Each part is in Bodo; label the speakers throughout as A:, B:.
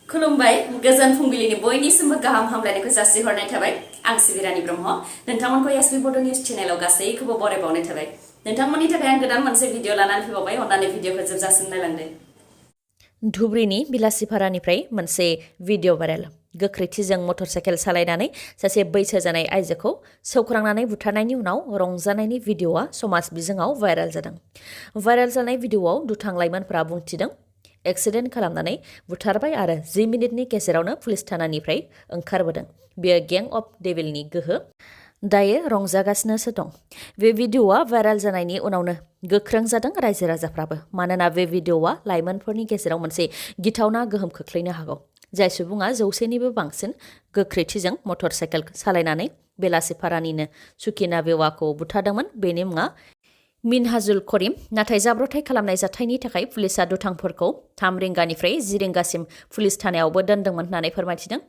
A: खुलुमबाय गोजोन फुंबिलिनि बयनिसिमबो गाहाम हामलायनायखौ जासिहरनाय थाबाय आं सिबिरानि ब्रह्म नोंथांमोनखौ एसपि बड' निउस चेनेलाव गासैखौबो बरायबावनाय थाबाय नोंथांमोननि थाखाय आं गोदान मोनसे भिडिअ लानानै फैबावबाय अन्नानै भिडिअखौ जोबजासिम नायलांदो धुब्रीनि बिलासिपारानिफ्राय मोनसे भिडिअ भाइरेल गोख्रैथिजों मटरसाइकेल सालायनानै सासे बैसो जानाय आइजोखौ सौख्रांनानै बुथारनायनि उनाव रंजानायनि भिडिअआ समाज बिजोङाव भाइरेल जादों भाइरेल जानाय भिडिअआव दुथां लाइमोनफोरा बुंथिदों एक्सिडेन्ट खालामनानै बुथारबाय आरो 10 मिनिटनि गेजेरावनो पुलिस थानानिफ्राय ओंखारबोदों बेयो गें अफ डेभिलनि गोहो दायो रंजागासिनोसो दं बे भिडिअआ भाइरेल जानायनि उनावनो गोख्रों जादों रायजो राजाफ्राबो मानोना बे भिडिअआ लाइमोनफोरनि गेजेराव मोनसे गिथावना गोहोम खोख्लैनो हागौ जाय सुबुङा 100निबो बांसिन गोख्रैथिजों मटरसाइकेल सालायनानै बेलासिपारानिनो सुकिना बेवाखौ बुथारदोंमोन बेनि मुङा मिनहाजुल करिम नाथाय जाब्रथाय खालामनाय जाथायनि थाखाय पुलिसआ दुथांफोरखौ 3 रिंगानिफ्राय 10 रिंगासिम पुलिस थानायावबो दोनदोंमोन होननानै फोरमायथिदों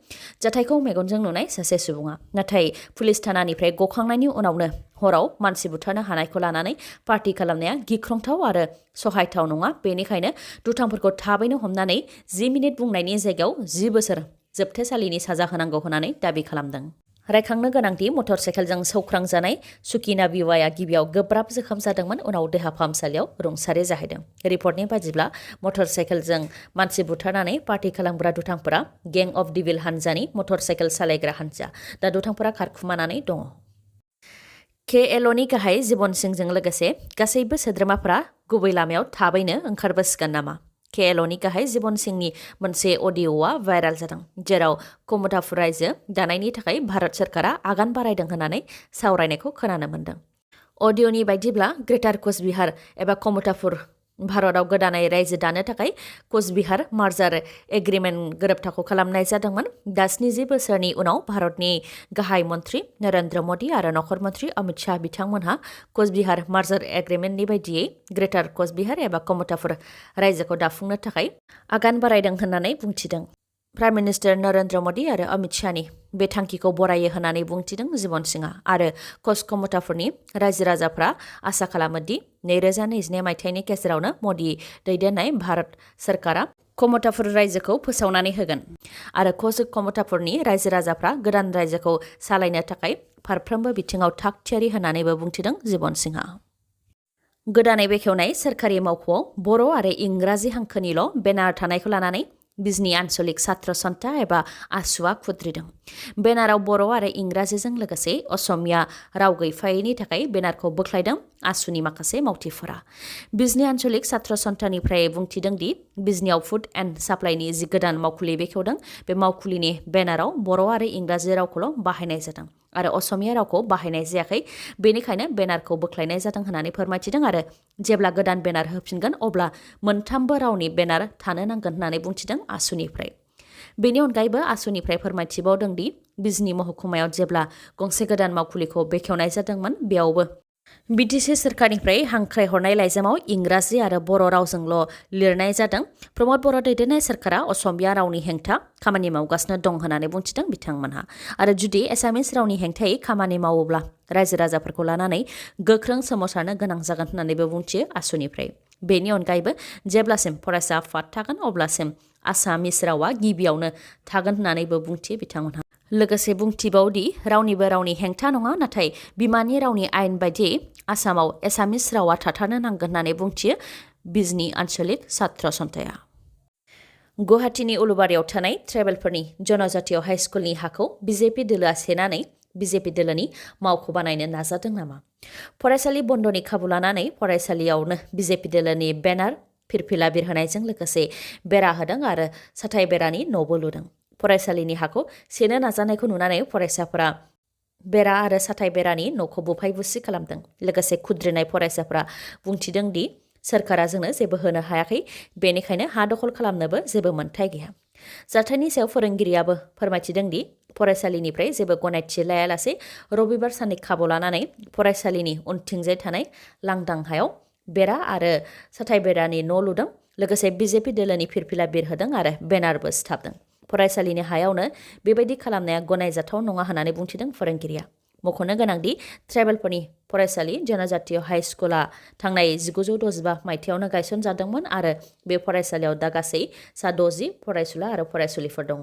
A: जाथायखौ मेगनजों नुनाय सासे सुबुङा नाथाय पुलिस थानानिफ्राय गखांनायनि उनावनो हराव मानसि बुथारनो हानायखौ लानानै पार्टी खालामनाया गिख्रंथाव आरो सहायथाव नङा बेनिखायनो दुथांफोरखौ थाबैनो हमनानै 10 मिनिट बुंनायनि जायगायाव 10 बोसोर जोबथेसालिनि साजा होनांगौ होननानै दाबि खालामदों रायखांनो गोनांदि मटरसाइकेलजों सौख्रांजानाय सुकिना बिवाया गिबियाव गोब्राब जोखोम जादोंमोन उनाव देहा फाहामसालियाव रुंसारि जाहैदों रिपर्टनि बादिब्ला मटरसाइकेलजों मानसि बुथारनानै पार्टी खालामग्रा दुथांफोरा गें अफ डेभिल हानजानि मटरसाइकेल सालायग्रा हानजा दा दुथांफोरा खारखुमानानै दङ KLOनि गाहाय जिबन सिंहजों लोगोसे गासैबो सोद्रोमाफोरा गुबै लामायाव थाबैनो ओंखारबोसिगोन नामा KLOनि गाहाय जिबन सिंहनि मोनसे अडिअ'आ भाइरेल जादों जेराव कमतापुर रायजो दानायनि थाखाय भारत सोरखारा आगान बारायदों होननानै सावरायनायखौ खोनानो मोन्दों अडिअ'नि बायदिब्ला ग्रेटार कचबिहार एबा कमतापुर भारतआव गोदानै रायजो दानो थाखाय कचबिहार मार्जार एग्रिमेन्ट गोरोबथाखौ खालामनाय जादोंमोन दा 70 बोसोरनि उनाव भारतनि गाहाय मन्त्रि नरेन्द्र मदि आरो नखर मन्त्रि अमित शाह बिथांमोनहा कचबिहार मार्जार एग्रिमेन्टनि बायदियै ग्रेटार कचबिहार एबा कमतापुर रायजोखौ दाफुंनो थाखाय आगान बारायदों होननानै बुंथिदों प्राइम मिनिस्टार नरेन्द्र मदि आरो अमित शाहनि बे थांखिखौ बरायो होननानै बुंथिदों जिबन सिंहआ आरो कमतापुरनि रायजो राजाफ्रा आसा खालामो दि 2022 मायथाइनि गेजेरावनो मदि दैदेननाय भारत सोरखारा कमतापुर रायजोखौ फोसावनानै होगोन आरो कमतापुरनि रायजो राजाफ्रा गोदान रायजोखौ सालायनो थाखाय फारफ्रोमबो बिथिङाव थाग थियारि होननानैबो बुंथिदों जिबन सिंहआ गोदानै बेखेवनाय सोरखारि मावख'आव बर' आरो इंराजि हांखोनिल' बेनार थानायखौ लानानै बिजनी आन्चलिक छात्र सन्था एबा आसुआ खुद्रिदों बेनाराव बर' आरो इंराजिजों लोगोसे असमिया राव गैफायैनि थाखाय बेनारखौ बोख्लायदों आसुनि माखासे मावथिफोरा बिजनी आन्चलिक छात्र सन्थानिफ्राय बुंथिदों दि बिजनीआव फुड एन्ड साप्लाइनि जि गोदान मावखुलि बेखेवदों बे मावखुलिनि बेनाराव बर' आरो इंराजि रावखौल' बाहायनाय जादों आरो असमिया रावखौ बाहायनाय जायाखै बेनिखायनो बेनारखौ बोख्लायनाय जादों होननानै फोरमायथिदों आरो जेब्ला गोदान बेनार होफिनगोन अब्ला मोनथामबो रावनि बेनार थानो नांगोन होननानै बुंथिदों आसुनिफ्राय बेनि अनगायैबो आसुनिफ्राय फोरमायथिबावदों दि बिजनी महकुमायाव जेब्ला गंसे गोदान मावखुलिखौ बेखेवनाय जादोंमोन बेयावबो बिटिसि सोरखारनिफ्राय हांख्रायहरनाय लाइजामाव इंराजि आरो बर' रावजोंल' लिरनाय जादों प्रमद बर' दैदेननाय सोरखारा असमिया रावनि हेंथा खामानि मावगासिनो दं होननानै बुंथिदों बिथांमोनहा आरो जुदि एसामिस रावनि हेंथायै खामानि मावोब्ला रायजो राजाफोरखौ लानानै गोख्रों सोमावसारनो गोनां जागोन होननानैबो बुंथियो आसुनिफ्राय बेनि अनगायैबो जेब्लासिम फरायसा आफाद थागोन अब्लासिम आसामिस रावा गिबियावनो थागोन होननानैबो बुंथियो बिथांमोनहा लोगोसे बुंथिबावदि रावनिबो रावनि हेंथा नङा नाथाय बिमानि रावनि आयेन बायदियै आसामाव एसामिस रावा थाथारनो नांगोन होननानै बुंथियो बिजनी आन्चलिक छात्र सन्थाया गुवाहाटीनि उलुबारियाव थानाय ट्राइबेलफोरनि जनजातीय हाइस्कुलनि हाखौ बिजेपि दोलोआ सेनानै बिजेपि दोलोनि मावख' बानायनो नाजादों नामा फरायसालि बन्दनि खाबु लानानै फरायसालियावनो बिजेपि दोलोनि बेनार फिरफिला बिरहोनायजों लोगोसे बेरा होदों आरो साथाय बेरानि न'बो लुदों फरायसालिनि हाखौ सेनो नाजानायखौ नुनानै फरायसाफोरा बेरा आरो साथाय बेरानि न'खौ बुफाय बुसि खालामदों लोगोसे खुद्रिनाय फरायसाफोरा बुंथिदों दि सोरखारा जोंनो जेबो होनो हायाखै बेनिखायनो हा दखल खालामनोबो जेबो मोन्थाय गैया जाथायनि सायाव फोरोंगिरियाबो फोरमायथिदों दि फरायसालिनिफ्राय जेबो गनायथि लायालासे रबिबार साननि खाबु लानानै फरायसालिनि उनथिंजाय थानाय लांदां हायाव बेरा आरो साथाय बेरानि न' लुदों लोगोसे बिजेपि दोलोनि फिरफिला बिरहोदों आरो बेनारबो सिथाबदों फरायसालिनि हायावनो बेबायदि खालामनाया गनायजाथाव नङा होननानै बुंथिदों फोरोंगिरिया
B: मख'नो गोनांदि ट्राइबेलफोरनि फरायसालि जनजातीय हाई स्कुला थांनाय 1965 मायथाइयावनो गायसनजादोंमोन आरो बे फरायसालियाव दा गासै 60 फरायसुला आरो फरायसुलिफोर दङ।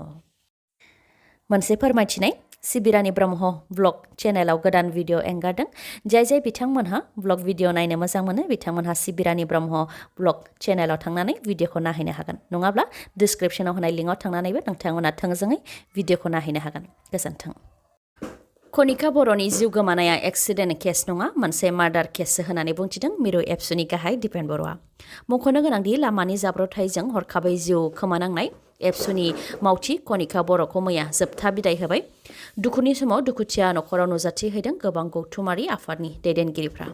B: मोनसे फोरमायथिनाय सिबिरानि ब्रह्म ब्लग चेनेलाव गोदान भिडिअ एंगारदों। जाय बिथांमोनहा ब्लग भिडिअ नायनो मोजां मोनो बिथांमोनहा सिबिरानि ब्रह्म ब्लग चेनेलाव थांनानै भिडिअखौ नायहैनो हागोन। नङाब्ला डिस्क्रिप्शनाव होनाय लिंकआव थांनानैबो नोंथांमोना थोंजोङै भिडिअखौ नायहैनो हागोन। गोजोन्थों। खनिका बर'नि जिउ गोमानाया एक्सिडेन्ट केस नङा, मोनसे मार्डार केससो होननानै बुंथिदों मिरु एबसुनि गाहाय दिपेन बर'आ। मख'नो गोनांदि लामानि जाब्रबथायजों हरखाबै जिउ खोमानांनाय एबसुनि मावथि खनिका बर'खौ मैया जोबथा बिदाय होबाय। दुखुनि समाव दुखुथिया नखराव नुजाथिहैदों गोबां गौथुमारि आफादनि दैदेनगिरिफ्रा।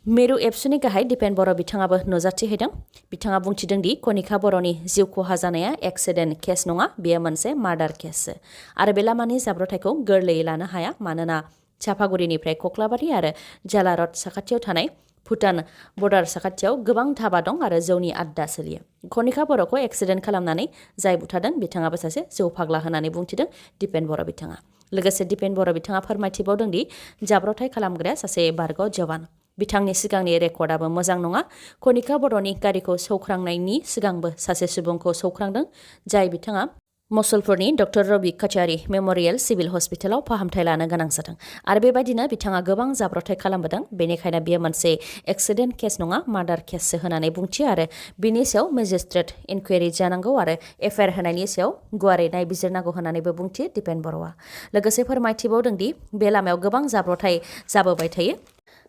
B: मिरु एबसुनि गाहाय दिपेन बर' बिथाङाबो नुजाथिहैदों। बिथाङा बुंथिदों दि खनिका बर'नि जिउ खहा जानाया एक्सिडेन्ट केस नङा, बेयो मोनसे मार्डार केससो आरो बे लामानि जाब्रबथायखौ गोरलैयै लानो हाया, मानोना चापागुरिनिफ्राय कक्लाबारि आरो जालारड साखाथियाव थानाय भुटान बर्डार साखाथियाव गोबां धाबा दं आरो जौनि आड्डा सोलियो। खनिका बर'खौ एक्सिडेन्ट खालामनानै जाय बुथारदों बिथाङाबो सासे जौ फाग्ला होननानै बुंथिदों दिपेन बर' बिथाङा। लोगोसे दिपेन बर' बिथाङा फोरमायथिबावदों दि जाब्रबथाय खालामग्राया सासे बारग' जवान। बिथांनि सिगांनि रेकर्डआबो मोजां नङा। खनिका बर'नि गारिखौ सौख्रांनायनि सिगांबो सासे सुबुंखौ सौख्रांदों, जाय बिथाङा मसलपुरनि doctor Rabi Kachari memorial civil हस्पिटालाव फाहामथाय लानो गोनां जादों आरो बेबायदिनो बिथाङा गोबां जाब्रबथाय खालामबोदों। बेनिखायनो बेयो मोनसे एक्सिडेन्ट केस नङा, मार्डार केससो होननानै बुंथियो आरो बिनि सायाव मेजिस्ट्रेट इनकुवेरि जानांगौ आरो एफआइआर होनायनि सायाव गुवारै नायबिजिरनांगौ होननानैबो बुंथियो दिपेन बर'आ। लोगोसे फोरमायथिबावदों दि बे लामायाव गोबां जाब्रबथाय जाबोबाय थायो।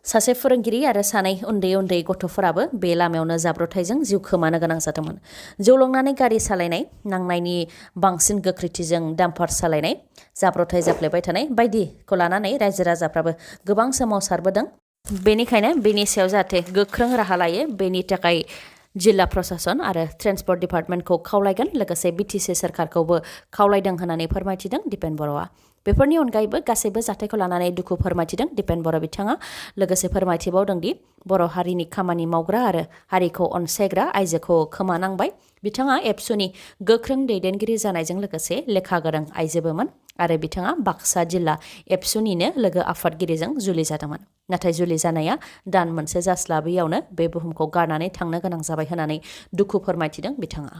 B: सासे फोरोंगिरि आरो सानै उन्दै गथ'फोराबो बे लामायावनो जाब्रबथायजों जिउ खोमानो गोनां जादोंमोन। जौ लोंनानै गारि सालायनाय, नांनायनि बांसिन गोख्रैथिजों डाम्पार सालायनाय, जाब्रबथाय जाफ्लेबाय थानाय बायदिखौ लानानै रायजो राजाफ्राबो गोबां सोमावसारबोदों। बेनिखायनो बेनि सायाव जाहाथे गोख्रों राहा लायो बेनि थाखाय जिल्ला प्रशासन आरो ट्रेन्सपर्ट डिपार्टमेन्टखौ खावलायगोन। लोगोसे बिटिसि सोरखारखौबो खावलायदों होननानै फोरमायथिदों दिपेन बर'आ। बेफोरनि अनगायैबो गासैबो जाथायखौ लानानै दुखु फोरमायथिदों दिपेन बर' बिथाङा। लोगोसे फोरमायथिबावदों दि बर' हारिनि खामानि मावग्रा आरो हारिखौ अनसायग्रा आइजोखौ खोमानांबाय। बिथाङा एबसुनि गोख्रों दैदेनगिरि जानायजों लोगोसे लेखा गोरों आइजोबोमोन आरो बिथाङा बाक्सा जिल्ला एबसुनिनो लोगो आफादगिरिजों जुलि जादोंमोन। नाथाय जुलि जानाया दान मोनसे जास्लाबैयावनो बे बुहुमखौ गारनानै थांनो गोनां जाबाय होननानै दुखु फोरमायथिदों बिथाङा।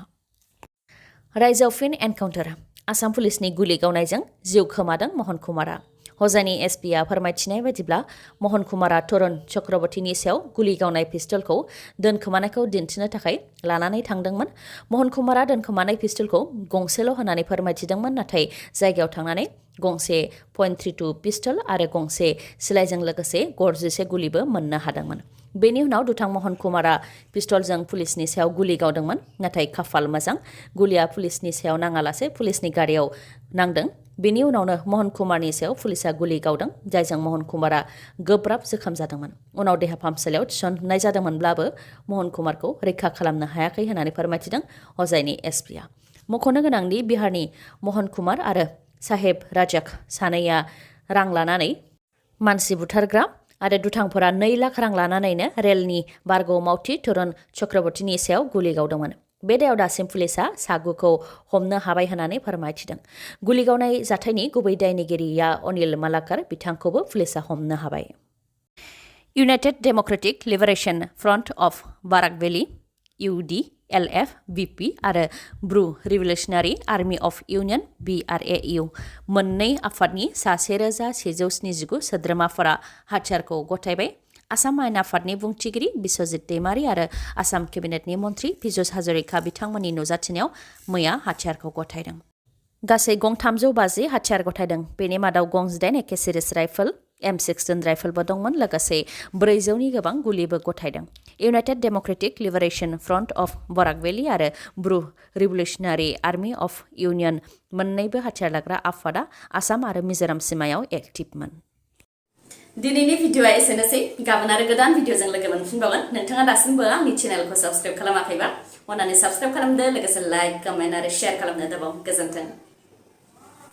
B: रायजोआव फिन एनकाउन्टार, आसाम पुलिसनि गुलि गावनायजों जिउ खोमादों महन कुमारा। हजाइनि एसपिआ फोरमायथिनाय बायदिब्ला महन कुमारा तरुण चक्रवर्तीनि सायाव गुलि गावनाय पिस्तलखौ दोनखोमानायखौ दिन्थिनो थाखाय लानानै थांदोंमोन। महन कुमारा दोनखोमानाय पिस्तलखौ गंसेल' होननानै फोरमायथिदोंमोन, नाथाय जायगायाव थांनानै गंसे .32 पिस्तल आरो गंसे सिलाइजों लोगोसे गरजिसे गुलिबो मोननो हादोंमोन। बेनि उनाव दुथां महन कुमारा पिस्तलजों पुलिसनि सायाव गुलि गावदोंमोन, नाथाय खाफाल मोजां गुलिया पुलिसनि सायाव नाङालासे पुलिसनि गारियाव नांदों। बेनि उनावनो महन कुमारनि सायाव पुलिसा गुलि गावदों, जायजों महन कुमारा गोब्राब जोखोम जादोंमोन। उनाव देहा फाहामसालियाव थिसननाय जादोंमोनब्लाबो महन कुमारखौ रैखा खालामनो हायाखै होननानै फोरमायथिदों हजाइनि एसपिआ। मख'नो गोनांदि बिहारनि महन कुमार आरो साहेब राजाक सानैया रां लानानै मानसि बुथारग्रा आरो दुथांफोरा 2 लाख रां लानानैनो रेलनि बारग' मावथि तरुण चक्रवर्तीनि सायाव गुलि गावदोंमोन। बे दायाव दासिम पुलिसा सागुखौ हमनो हाबाय होननानै फोरमायथिदों। गुलि गावनाय जाथायनि गुबै दायनिगिरिया अनिल मालाकार, बिथांखौबो पुलिसा हमनो हाबाय। United Democratic liberation front of Barak Valley (UDLF) BP आरो Bru Revolutionary Army of Union (BRAU) मोननै आफादनि सा 1179 सोद्रोमाफोरा हाथियारखौ गथायबाय। आसाम आयेन आफादनि बुंथिगिरि बिस्वजित दैमारि आरो आसाम केबिनेटनि मन्थ्रि पीयूष हाजरिका बिथांमोननि नुजाथिनायाव मैया हाथियारखौ गथायदों। गासै गं 350 हाथियार गथायदों। बेनि मादाव गं 18 एके सिरिस राइफल M16 राइफलबो दंमोन, लोगोसे 400नि गोबां गुलिबो गथायदों। United Democratic liberation front of Barak valley आरो Bru Revolutionary Army of union मोन्नैबो हाथियार लाग्रा आफादा आसाम आरो मिजोराम सिमायाव एक्टिभमोन।
A: दिनैनि भिडिअआ एसेनोसै। गाबोन आरो गोदान भिडिअजों लोगो मोनफिनबावगोन। नोंथाङा दासिमबो आंनि चेनेलखौ साबस्क्राइब खालामाखैबा अन्नानै साबस्क्राइब खालामदो, लोगोसे लाइक, कमेन्ट आरो शेयार खालामनो दाबाव। गोजोन्थों।